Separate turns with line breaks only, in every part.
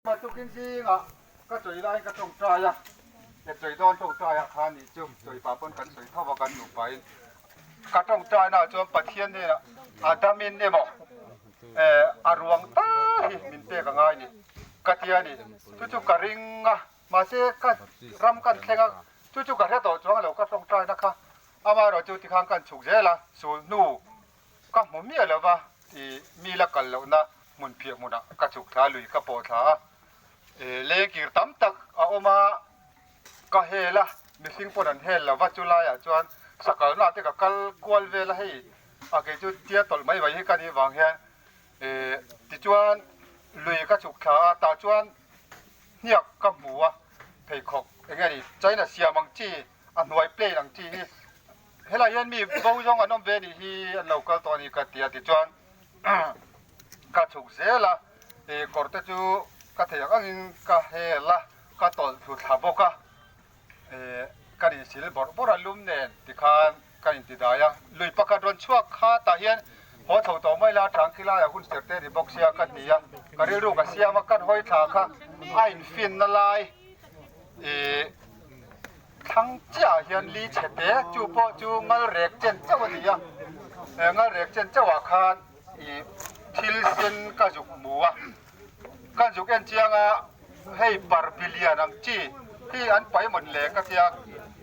Tukin zingah ka chawi laiin ka tawngtai a, he chawi dawn tawngtai ah khan nih chu chawi pah pawn kan sawi tho a kan nupa in ka tawngtai naah chuan Pathian hnenah a damin emaw eh a ruang tal hi min pek a ngai ni ka ti a ni. Chu chu ka ring a, mahse ka ram kan thleng a, chu chu ka hre tawh chuang lo ka tawngtai na kha amaherawh chu tikhan kan chhuk zel a, sul hnu ka hmu miah lo va i mi la kal lohna hmun phiah hmunah ka chhuk thla lui ka pawh thla a, lengkir tam tak a awm a, ka hel a, mihring pawn an hel lo va, chu laiah chuan sakalna te ka kal kual vel a hei a kei chu tia tawlh mai mai hi ka nih vang hian tichuan lui ka chhuk thla a, tah chuan hniak ka hmu a, pheikhawk eng nge ni China siam ang chi a hnuai plane ang chi hi Helai hian mi bo zawng an awm ve nih hi an lo kal tawh a ni ka ti a tichuan ka chhuk zel a, ih kawr te chu ka theih ang angin ka hel a, ka tawlh thlu thla bawk a, ih ka insil bawrh bawrh a lum nen tikhan ka intidai a, lui pakhat rawn chhuak kha tah hian haw chho tawh mai la tang khi laiah hun ser te a ni bawk sia ka ti a, ka rilru ka siam a, kan hawi thla kha a infinna lai ih. Thlang chiahah hian li chhe te chu pawh chu ngal rek chen chauh a ni a, he ngal rek chen chauhah khan ih thil sen ka zuk hmu a, ka zuk en chiang a hei par bilian ang chi hi an pai mawn le ka tia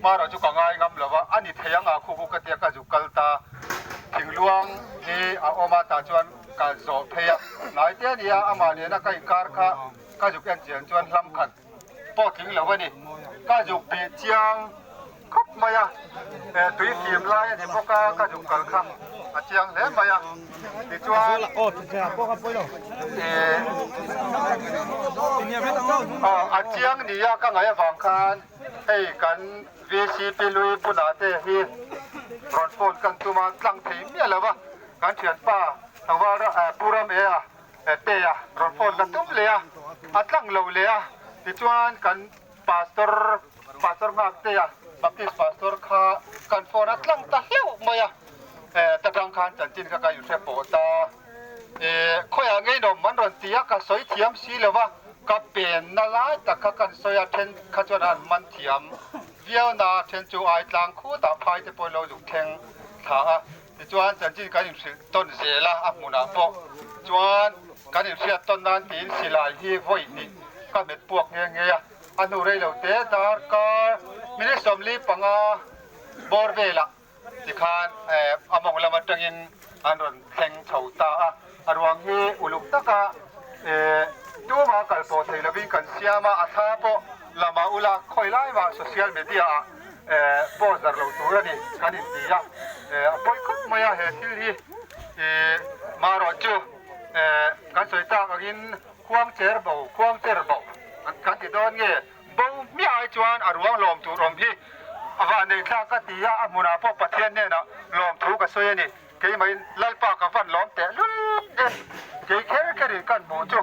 hmara chu ka ngai ngam lo va, a ni thei ang a khu khu ka tia ka zuk kal ta thingluang hi a awm a tah chuan ka zawh phei a, hnai te a ni a amah nena ka inkar kha ka zuk en chian chuan hlam khat. pawh tling lo a ni. Ka zuk bih chiang khawp mai a, he tui fim lai a ni bawk a, ka zuk kal kha a chiang hle mai a. Tichuan ih a chiang ni a ka ngaih avang khan hei kan VCP lui bunah te hi rawn phone kan tum a, tlang thei miah lo va, kan thianpa tlangval Pu Ram e a. Tea rawn phone ka tum leh a, a tlang lo leh a, tichuan kan pastor, pastor Nghaktea, Baptist pastor kha kan phone a tlang ta hleuh mai a, ta tang khan chanchin kha ka inhre pawh ta, khawiah ngei nawm an rawn ti a, ka sawi thiam si lo va, ka penna lai tak kha kan sawi a, then kha chuan an man thiam viau na, then chu ai tlang khutah phai te pawhin lo zuk thleng thla a. Tichuan chanchin kan inhrilh tawn zel a, a hmunah pawh chuan kan inhriat tawn nan tiin silai hi vawi hnih ka hmet puak nghe nghe a, a hnu rei lo te darkar minute 45 bawr velah tikhan a mawng lam atangin an rawn thleng chho ta a, a ruang hi uluk taka tuma kal pawh thei lovin kan siam a, a thla pawh lama ula khawi lai mah social media ah Post darh loh tur a ni kan inti a, a pawi khawp mai a he thil hi marawh chu kan sawi tak angin khuang cher bo khuang cher bo kan ti dawn nge bo hmiah ai chuan a ruang lawm tur awm hi a vah nei thlak ka ti a, a hmunah pawh Pathian hnenah lawm thu ka sawi a ni, keimahin Lalpa ka van lawm teh lul e, kei kher kherin kan hmuh chu.